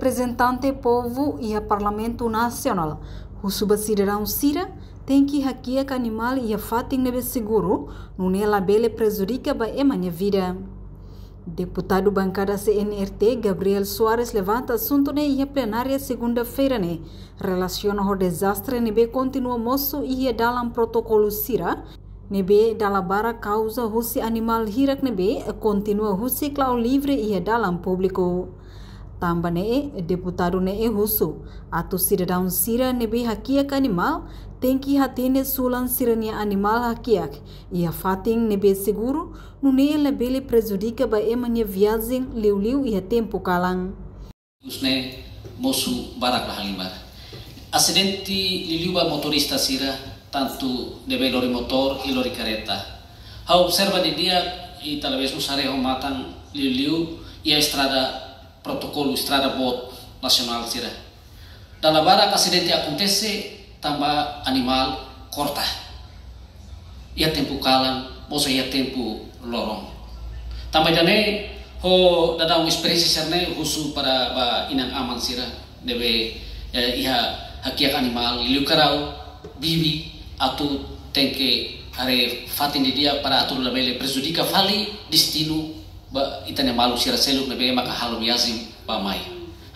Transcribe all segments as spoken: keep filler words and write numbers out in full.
Reprezentante povu iha Parlamentu Nasionál husu ba sidadaun sira tenke hakiak animál iha fatin ne'ebé seguru, nune'e labele prejudika ba ema nia vida. Deputadu bankada C N R T, Gabriel Soares, levanta asuntu ne'e iha plenária segunda-feira ne'e, relasiona ho dezastre ne'ebé kontinua mosu iha dalan protokolu sira, ne'ebé dala barak kauza husi animál hirak ne'ebé kontinua husik la'o livre iha dalan públiku. Tanba ne'e, deputadu ne'e husu atu sidadaun sira ne'ebé hakiak animál tenke hatene sulan sira-nia animál hakiak iha fatin ne'ebé seguru, nune'e labele prejudika ba ema nia viajen liuliu iha tempu kalan. Ne'e mosu barak la halimar. Asidente liuliu ba motorista sira, tantu ne'ebé lori motór i lori kareta. Ha'u observa didi'ak i talvés ha'u haree ho matan liuliu iha estrada protokolu, estrada boot nasionál sira. Dala barak asidente akontese tanba animál korta. Iha tempu kalan, mosu iha tempu loron. Tanba ida-ne'e, ho daudaun esperiénsia sira-ne'e husu para ba inan-aman sira ne'ebé, eh, iha hakiak animál, liukarau, bibi, atu tenke haree fatin didi'ak para atu labele prejudika fali destinu ba ita-nia maluk sira seluk ne'ebé maka halo viajen bá mai.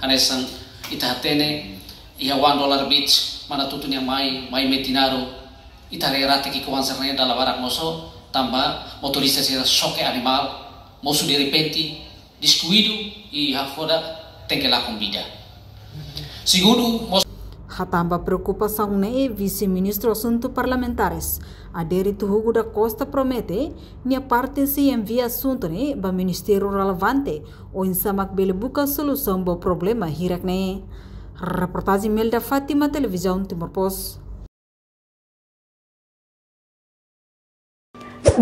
Hanesan ita hatene iha One Dollar Beach, Manatuto nian mai, mai Metinaro, ita haree rate ki'ikoan sira-ne'e dala barak mosu, tanba motorista sira xoke animál, mosu derrepente, deskuidu i hakfodak tenke lakon vida. Segundu, mosu. Hatán ba preokupasaun ne'e Vise-Ministru Asuntu Parlamentares, Adérito Hugo da Costa, promete nia parte sei envia asuntu ne'e ba ministériu relevante, oinsá mak bele buka solusaun ba problema hirak ne'e. Reportajen Melda Fátima, Televizaun Timor Post.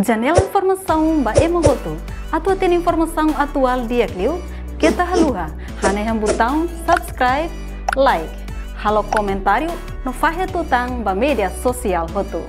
Janela informasaun ba ema hotu. Atu hatene informasaun atuál di'ak liu, keta haluha hanehan butaun subscribe, like, halo komentáriu no fahe tutan ba média sosiál hotu.